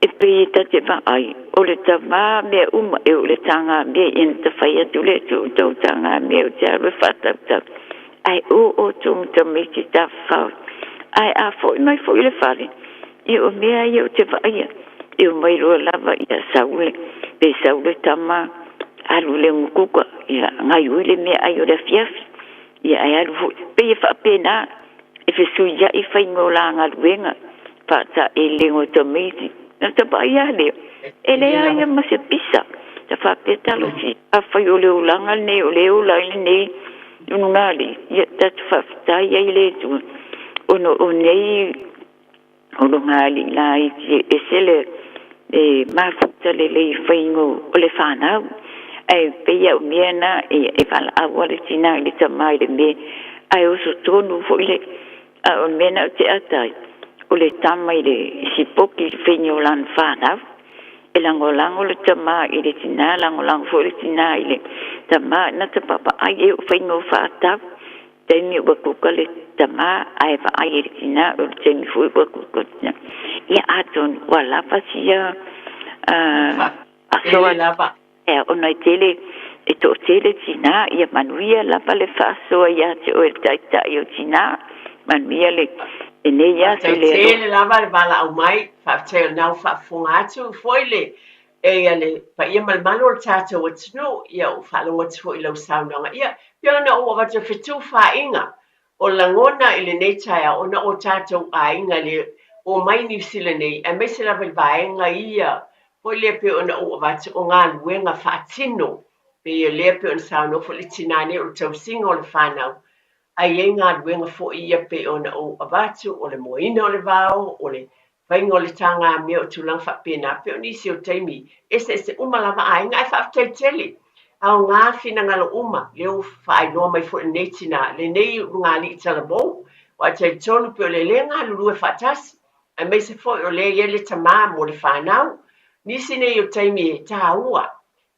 e pei e ta te vaai o le tamā mea uma e o le taga mea ia na ta fai atu lea tuu tou taga mea ou te alu e faatautau ae o outou ma tamaiti tafafao ae a foi mai foi i le fale ia o mea ia ou te vaaia e omai loa lava ia sau le pe sau le tama alu i le gukuka ia gaioi le meaai o le afiafi ia ae alu foi pei e faapena e fesuiai faiga o la galuega faataelelega o tamaiti. Na ta vaai lava lea, e leai lava ma se pisa. Ta faapea talosia, afai o le olaga lenei o lea e ola ai lenei ulugalii, ia tatou faafetai ai i le Atua ona o nei ulugalii laiti e ese le e mafuta lelei i faiga o le fanau. Ae pei lava o mea na e valaau lava le tina i le tama i le mea, ae oso tonu foi le A o le mea na ou te ata ai, o le tama i le sipoki i le faiga o lana fanau. E lagolago le tama i le tina, lagolago foi le tina i le tama. Na ta vaavaai e o faiga o faatau. Taimi ua kuka le tama ae vaai e le tina, o le taimi foi ua kuka le tina. Ia atonu ua lava sia Tele lava. Ea, ona e tele, e toatele tinā, ia manuia lava le faasoa ia te oe le Taitai o tinā, manuia le, lenei aso i le alofa. Tele lava le valaau mai, faafetai o lena ua faafofoga atu foi le ia le paia ma le malu o le tatou atunuu, ia ua faalogo atu foi i lau saunoaga. Ia, pei ona ou avatu e fetufaaiga o lagona i lenei taeao ona o tatou aiga le omai Niu Sila nei, aemaise lava i le vaega ia foi lea pei ona ou avatu o galuega faatino, pei o lea pei ona saunoa foi le tinā nei o le tausiga o le fanau, ae i ai galuega foi ia pei ona ou avatu o le moaina o le vao, o le faiga o le tagamea o tulaga faapena, pei o nisi o taimi eseese uma lava aiga, ae faafetai tele, aoga finagalo uma, lea ua faailoa mai foi e lenei tinā, lenei ulugalii talavou, aua e talitonu pei o le le galulue faatasi, aemaise foi o lea e i ai le tamā mo le fanau. Nisi nei o taimi e tāua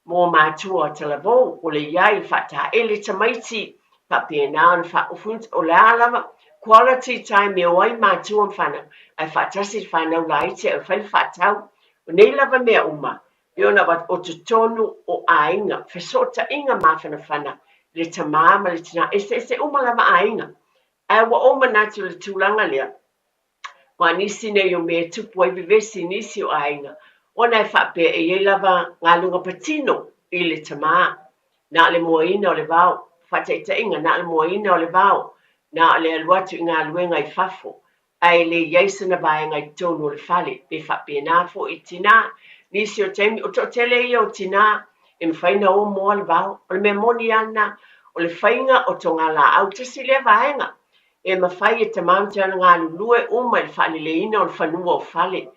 Mō matua talavou, o le i ai faataele tamaiti, faapena ona faaofu, o le a lava, Quality time e o ai matua ma fanau, ae faatasi le fanau laiti ae fai le faatau. O nei lava mea uma, pei ona o totonu o aiga, fesootaiga mafanafana i le tamā ma le tinā, eseese uma lava aiga. Ae ua ou manatu i le tulaga lea, aua nisi nei o mea e tupu ai vevesi i nisi o aiga, ona e faapea e i ai lava galuega patino i le tamā, na o le moaina o le vao, faataitaiga, na o le moaina o le vao, na o le alu atu i galuega i fafo, ae le i ai sana vaega i totonu o le fale, pe faapena foi i tinā. Nisi o taimi, o toatele ia o tinā e mafai ona o moa le vao. O le mea moni lava lena, o le faiga o togalaau, tasi lea vaega e mafai e tamā ma tinā ona galulue uma i le faaleleiina o le fanua o fale,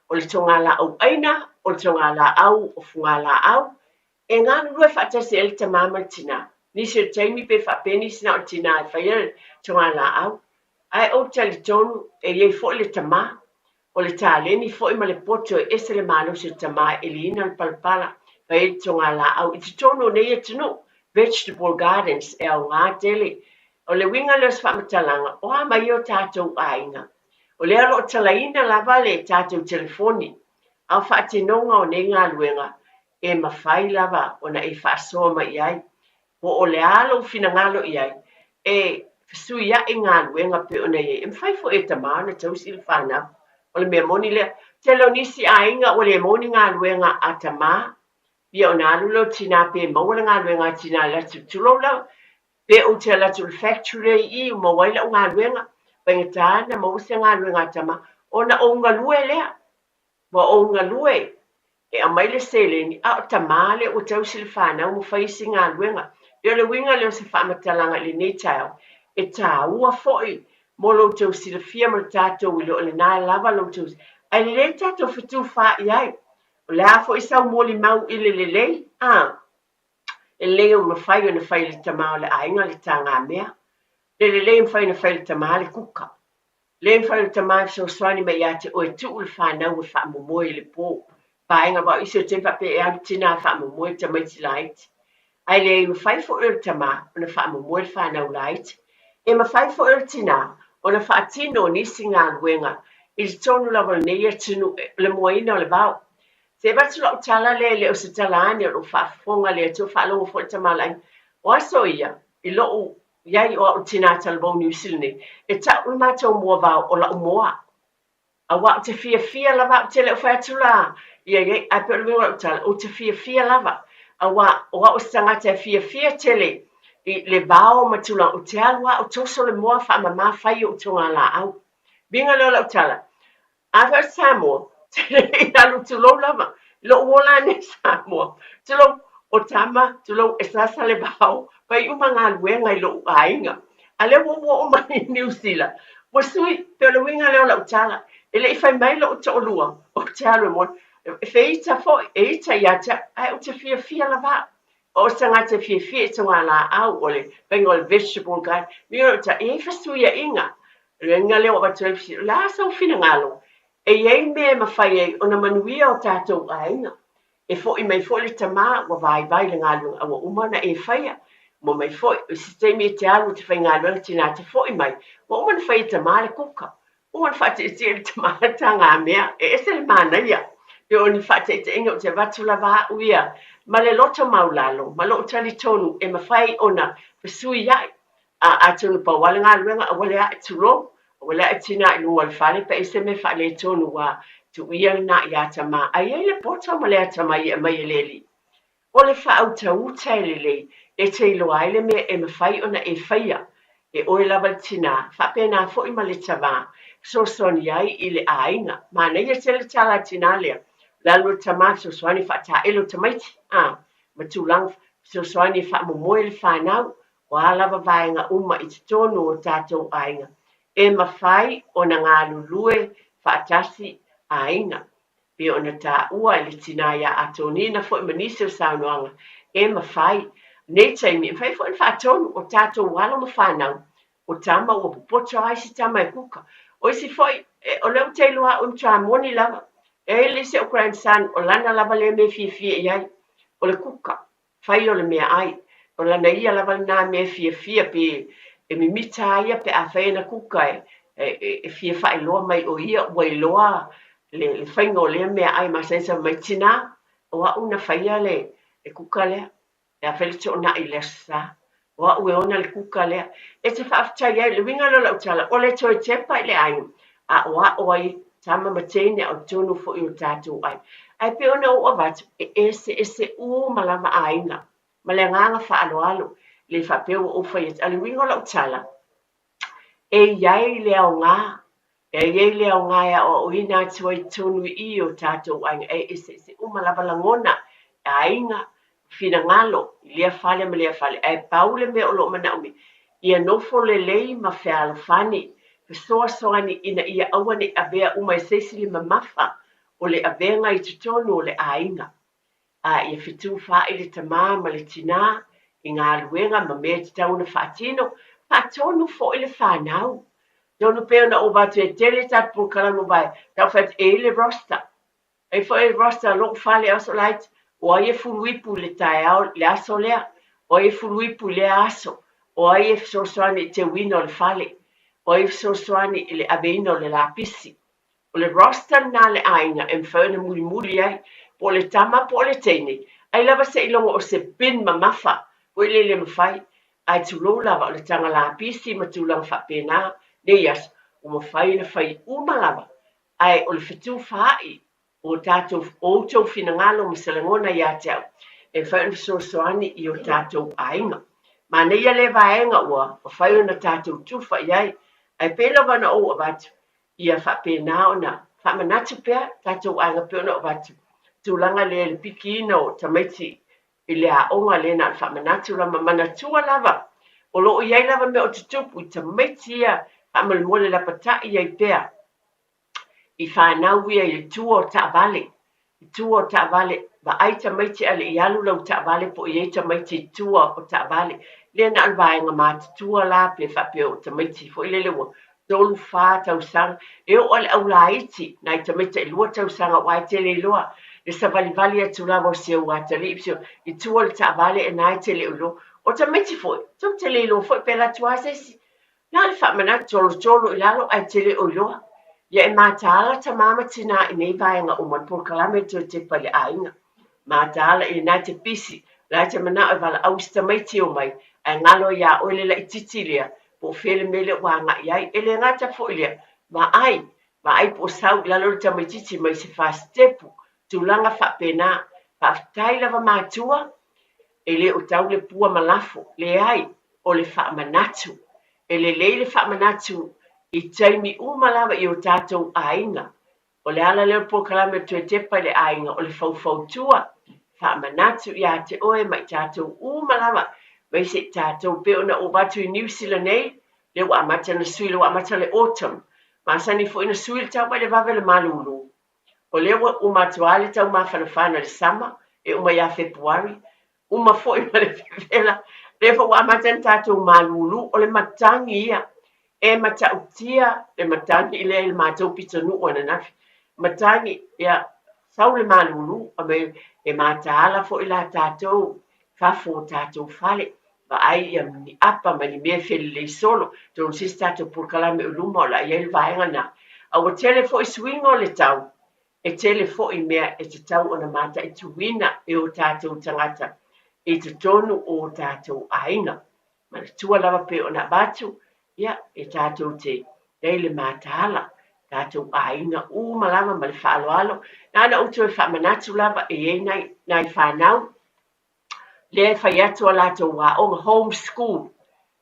o le togalaau ʻaina, o le togalaau o fugalaau, e galulue faatasi ai le tamā ma le tinā. Nisi o taimi pe faapea nisi na o le tinā e faia le togalaau, ae ou te talitonu e i ai foi le tamā. O le taleni foi ma le poto e ese le malosi o tamā e ʻeliina le palapala, fai ai le togalaau i totonu o nei atunuu, vegetable gardens, e aoga tele. O le uiga lea o se faamatalaga, o a mai o tatou aiga? O lea o lo o talaina lava le tatou telefoni, a o faatinoga o nei galuega e mafai lava ona e faasoa mai i ai. Po o le a lou finagalo i ai e fesuiaʻi galuega pei ona i ai, e mafai foi e tamā ona tausi le fanau. O le mea moni lea. Tele o nisi aiga ua le maua ni galuega a tamā, ia ona alu lea o tinā pe maua le galuega a tinā i le atu, tulou lava, pe ou te alu atu i le factory lea i i ua maua ai lau galuega, faigata ona maua se galuega a tamā, ona ou galue lea. Ua ou galue e aumai le seleni, a o tamā lea ua tausi le fanau ma fai isi galuega. Pei o le uiga lea o se faamatalaga i lenei taeao, e taua foi mo lo outou silafia ma le tatou iloa o lena e lava lo outou, ae lelei le tatou fetufaai ai. O le a foi sau molimau i le lelei, a, e lelei ona mafai ona fai e le tamā o le aiga le tagamea, le lelei e mafai ona fai e le tamā le kuka. Le mafai o le tamā e fesoasoani mai ia te oe tuu le fanau e faamomoe i le po. Vaega aua o isi o taimi faapea e alu tinā e faamomoe tamaiti laiti. Ae leai e mafai foi o le tamā ona faamomoe le fanau laiti. E mafai foi o le tinā ona faatino nisi galuega i totonu lava o lenei atunuu o le moaina o le vao. Se avatu lau tala lea e le o se tala ane o lou faafofoga le Atua faalogo foi le tamaoaiga. O aso ia i lou i ai o au tinā talavou Niu Sila nei, e ta'u le matou moa vao o la'u moa. Auā ou te fiafia lava au te le o fai atu la ia i ai, ae pei o le uiga o la'u tala, ou te fiafia lava, auā o au o se tagata e fiafia tele i le vao ma tulaga, ou te alu lava ou toso le moa faamamā fai o'u togalaau. Uiga lea o la'u tala, Afai o Samoa, te le i alu tulou lava i lou ola ane i Samoa. Tulou, o tama, tulou, e sasa le vao, fai uma galuega i lou aiga. A lea ua ou oo mai i Niu Sila, ua sui, pei o le uiga lea o lau tala, e le i fai mai lou toalua, ou te alu e moe. E feita foi, e ita ia te au, ae ou te fiafia lava au. O se tagata e fiafia i togalaau, o le faiga o le vegetable garden, me o le e i ai fesuiaiga. O le uiga lea ua avatu ai le fesili, o le a sou finagalo? E i ai mea e mafai ai ona manuia o tatou aiga. E fo'i mai foi le tamā ua vaivai le galuega a ua uma ona e faia. Uma mai foi, o isi taimi e te alu e te faigaluega tinā te fo'i mai, ua uma ona fai e tamā le kuka. Ua na faatietie le tamā tagamea, e ese le manaia. Pei o ni faataitaiga ou te avatu lava au ia ma le loto maulalo, ma lou talitonu e mafai ona fesuiai. A atonu pau lava le galuega, aua le ae tulou, aua le ae tinā i luga o le fale pe i se mea faaletonu ua tuuia lena iā tamā. Ae i ai le poto ma le atamai e aumai e le Alii. O le faautauta e lelei e te iloa ai le mea e mafai ona e faia e oe lava le tinā, faapena foi ma le tavā, fesoasoani ai i le aiga. Manaia tele tala a tinā lea, o le alu o le tamā fesoasoani e faataele o tamaiti, a, ma tulaga fesoasoani e faamomoe le fanau, o a lava vaega uma i totonu o tatou aiga, e mafai ona galulue faatasi aiga. Pei ona taua e le tinā iā Atonina foi ma nisi o saunoaga, e mafai, nei taimi, e mafai foi ona faatonu o tatou alo ma fanau, o tama ua popoto lava isi tama e kuka. O isi foi, o lea ou te iloa au e matua moni lava, e i ai le isi o'u grandson, o lana lava lea mea e fiafia i ai, o le kuka. Fai o le meaai. O lana ia lava lena mea e fiafia pe E mimita a ia pe afai ana kuka e fia faailoa mai o ia ua iloa le faiga o lea meaai masani sa mai, Tinā, o au na faia le kuka lea, pe afai le toonai i le Aso Sa. O au e ona le kuka lea. E te faafetai ai, le uiga lea o lau tala, o le toe tepa i le aiga, a o aʻo ai tama ma teine a o totonu foi o tatou aiga. Ae pei ona ou avatu, e eseese uma lava aiga. Ma le agaga faaaloalo, le faapea ua ou fai atu. A o le uiga o lau tala, e i ai le aoga, e i ai le aoga e aoaoina atu ai totonu i i o tatou aiga, e eseese uma lava lagona, aiga, finagalo i lea fale ma lea fale. Ae pau le mea o lo o manaomia, ia nofo lelei ma fealofani, fesoasoani ina ia aua ne i avea uma e se isi le mamafa o le avega i totonu o le aiga. A ia fetufaai le tamā ma le tinā i galuega ma mea e tatau ona faatino, faatonu foi le fanau. Atonu pei ona ou avatu e tele tatou polokalame ua vae, tau fai atu e i ai le roster. E i ai foi le roster a lou fale aso laiti, o ai e fuluipu i le taeao i le aso lea, o ai e fuluipu i lea aso, o ai e fesoasoani i le teuina o le fale, o ai e fesoasoani i le aveina o le lapisi. O le roster lena a le aiga e mafai ona mulimuli ai, po o le tama po o le teine, ai lava seiloga o se bin mamafa foi lele e mafai, ae tulou lava o le taga lapisi ma tulaga faapena nei aso, ua mafai ona fai uma lava, ae o le fetufaai o tatou, o outou finagalo ma se lagona ia te au, e mafai ona fesoasoani i o tatou aiga. Manaia lea vaega ua mafai ona tatou tufa i ai, ae pei lava ona ou avatu, ia faapena ona faamanatu pea tatou aiga pei ona avatu tulaga lea i le pikiina o tamaiti i le aoga lea na o le faamanatu lava ma manatua lava o lo o i ai lava mea o tutupu i tamaiti ia faamolemole lapatai ai pea i fanau ia i tua o taavale I tua o taavale, vaai tamaiti a le i alu lau taavale po o i ai tamaiti i tua o taavale. Lea na o le vaega matutua la pe faapea o tamaiti foi lele ua 3, 4 tausaga. E oo lava i le aulaiti, nai tamaiti tailua tausaga aua e te le iloa le savalivali atu lava o si ou atalii ma si ou, i tua o le taavale ena e te le o iloa. O tamaiti foi, tou te le iloa foi pe alu atu lava se isi. Na o le faamanatu tolotolo i lalo ae te le o iloa. Ia e mataala tamā ma tinā i nei vaega uma le polokalame e toe tepa i le aiga. Mataala i lena e te pisi, la e te manao e valaau i si tamaiti e omai, ae galo iā oe le laititi lea, po o fea le mea lea ua agai ai. E le gata foi lea, vaai, vaai po o sau i lalo le tamaititi mai se fasitepu, tulaga faapena. Faafetai lava matua, e le o tau le pua ma lafo, leai, o le faamanatu. E lelei le faamanatu i taimi uma lava i o tatou aiga. O le ala lea o le polokalame o le toe tepa i le aiga, o le faufautua, faamanatu iā te oe ma i tatou uma lava, aemaise i tatou pei ona ou avatu i Niu Sila nei, lea ua amata ona sui, lea ua amata le autumn. Masani foi ona sui le tau mai le vave o le malulu. O lea ua uma atu lava le tau mafanafana i le sama, e uma ia Fepuari, uma foi ma le vevela, lea foi ua amata ona tatou malulu, o le matagi ia. E matautia le matagi lea i le matou pitonuu ananafi. Matagi, ia, sau le malulu, e mataala foi la tatou fafo o tatou fale, vaai ia ni apa ma ni mea e felelei solo, atonu se isi tatou polokalame o luma o le a i ai le vaega lena. A ua tele foi suiga o le tau, e tele foi mea e tatau ona mataituina e o tatou tagata i totonu o o tatou aiga. Manatua lava pei ona avatu, ia, e tatou te i ai le mataala, tatou aiga uma lava ma le faaaloalo. Na ona ou toe faamanatu lava e i ai nai, nai fanau lea e fai atu a latou aoga home school.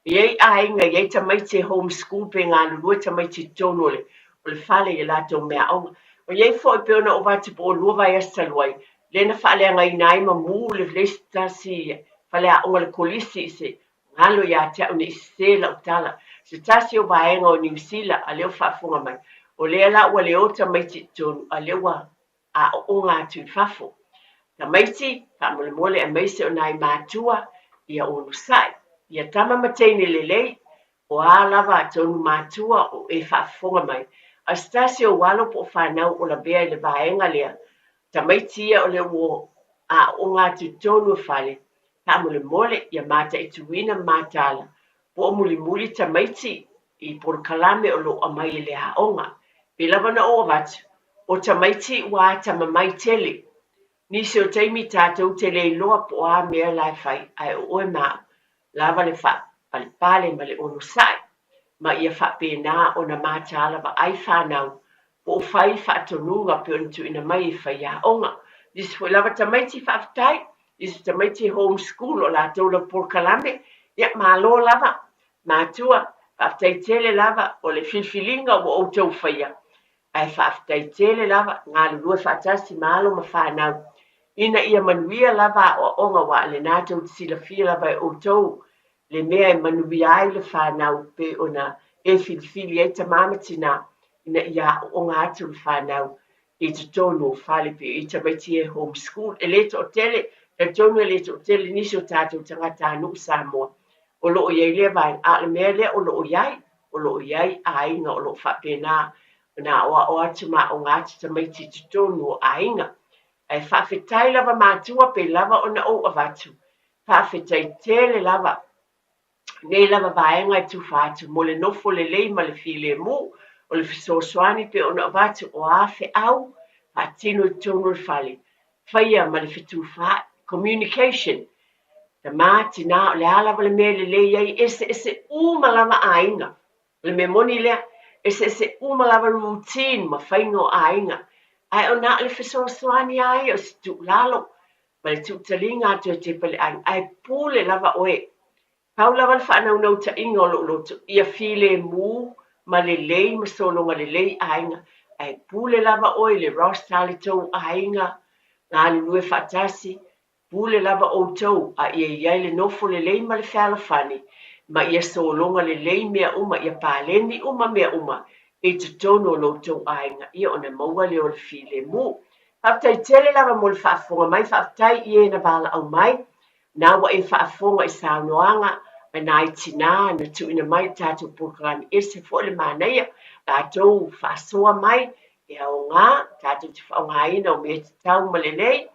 E i ai aiga, e i ai tamaiti e home school pe galulue tamaiti i totonu o le, o le fale i a latou meaaoga. O i ai foi pei ona ou avatu po o lua vaiaso talu ai, lea na faaleagaina ai ma mu le le isi tasi faleaoga le kolisi i se galo ia te au ne i sese lau tala. Se tasi o vaega o Niu Sila a lea ua faafofoga mai, o lea la ua le o tamaiti i totonu a lea ua aooga atu i fafo. Tamaiti, faamolemole aemaise o nai matua ia onosai, ia tama ma teine lelei, o a lava atonu matua o e faafofoga mai. A o se tasi ou alo po o fanau o lavea i le vaega lea, tamaiti ia o lea ua aooga atu i totonu o fale, faamolemole ia mataituina ma mataala. Po o mulimuli tamaiti i polokalame o lo o aumai e le aoga. Pei lava ona ou avatu, o tamaiti ua atamamai tele. Nisi o taimi tatou te le iloa po o a mea la e fai, ae o oe ma au, lava le faapalepale ma le onosai, ma ia faapena ona mataala vaai fanau po o fai faatonuga pei ona tuuina mai e faiaoga. Nisi foi lava tamaiti faafetai, nisi tamaiti e home school o latou lava polokalame, ia malo lava matua, faafetai tele lava o le filifiliga ua outou faia, ae faafetai tele lava galulue faatasi ma alo ma fanau ina ia manuia lava aoaoga aua o lena tou te silafia lava e outou le mea e manuia ai le fanau pei ona e filifili ai tama ma tina ina ia aooga atu le fanau i totonu o fale pei o tamaiti e home school. E le toatele, talitonu e le toatele nisi o tatou tagatanuu Samoa o lo o i ai lea vaega, a o le mea lea o lo o i ai, o lo o i ai aiga o lo o faapena ona aoao atu ma aoga atu tamaiti i totonu o aiga. Ae faafetai lava matua pei lava ona ou avatu, faafetai tele lava nei lava vaega e tufa atu mo le nofo lelei ma le filemu, o le fesoasoani pei ona avatu o a feau faatino i totonu o le fale, faia ma le fetufaai, communication, tama, tina, o le a lava le mea e lelei ai, eseese uma lava aiga. O le mea moni lea, eseese uma lava routine ma faiga o aiga, ae o na o le fesoasoani lava ia o se tuulalo ma le tuutaliga atu e tepa i le aiga, ae pule lava oe. Pau lava le faanaunautaiga o lou loto, ia filemu ma lelei ma sologa lelei aiga, ae pule lava oe i le roster a le tou aiga, galulue faatasi, pule lava outou a ia i ai le nofo lelei ma le fealofani, ma ia sologa lelei mea uma, ia paleni uma mea uma i totonu o lo outou aiga, ia ona maua lea o le filemu. Faafetai tele lava mo le faafofoga mai, faafetai i e na valaau mai, na ua e faafofoga i saunoaga a nai tinā na tuuina mai i le tatou polokalame. Ese foi le manaia, latou faasoa mai e aoga tatou te faaaogaina o mea tatau ma lelei,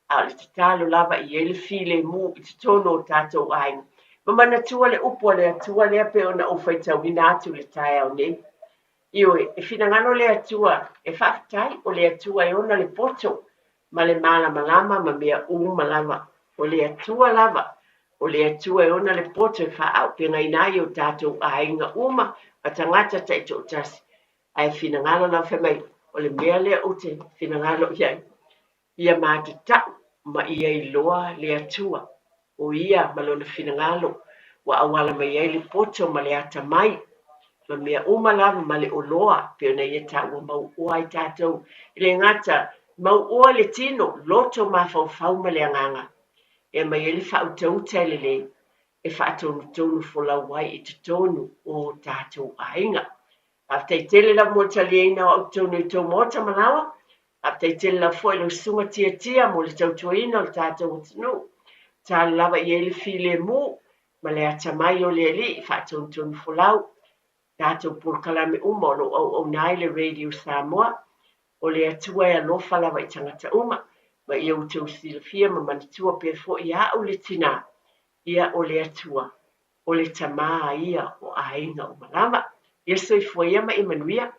a o le tatalo lava e i ai le filemu i totonu o tatou aiga. Ma manatua le upu a le Atua lea pei ona ou faitauina atu i le taeao nei. Ioe, e finagalo le Atua e faafetai, o le Atua e ona le poto ma le malamalama ma mea uma lava. O le Atua lava, o le Atua e ona le poto e faaaupegaina ai o tatou aiga uma ma tagata taitoatasi. Ae finagalo lava fai mai, o le mea lea ou te finagalo i ai, ia matatau ma ia iloa le Atua, o Ia ma Lona finagalo ua auala mai ai le poto ma le atamai, ma mea uma lava ma le oloa, pei ona Ia taua mauoa ai tatou. E le gata, mauoa le tino, loto mafaufau ma le agaga, e aumai ai le faautauta e lelei, e faatonutonu folau ai i totonu o tatou aiga. Faafetai tele lava mo le taliaina o au totonu i tou maota ma laoa. Faafetai tele lava foi i lau susuga Tiatia mo le tautuaina o le tatou atunuu. Tatalo lava i ai le filemu ma le atamai o le Alii faatonutonu folau tatou polokalame uma o lo o auauna ai le Radio Samoa. O le Atua e alofa lava i tagata uma, ma ia outou silafia ma manatua pea foi ia au le tinā, ia o le Atua, o le Tama ia o aiga uma lava. Ia soifua ia ma ia manuia.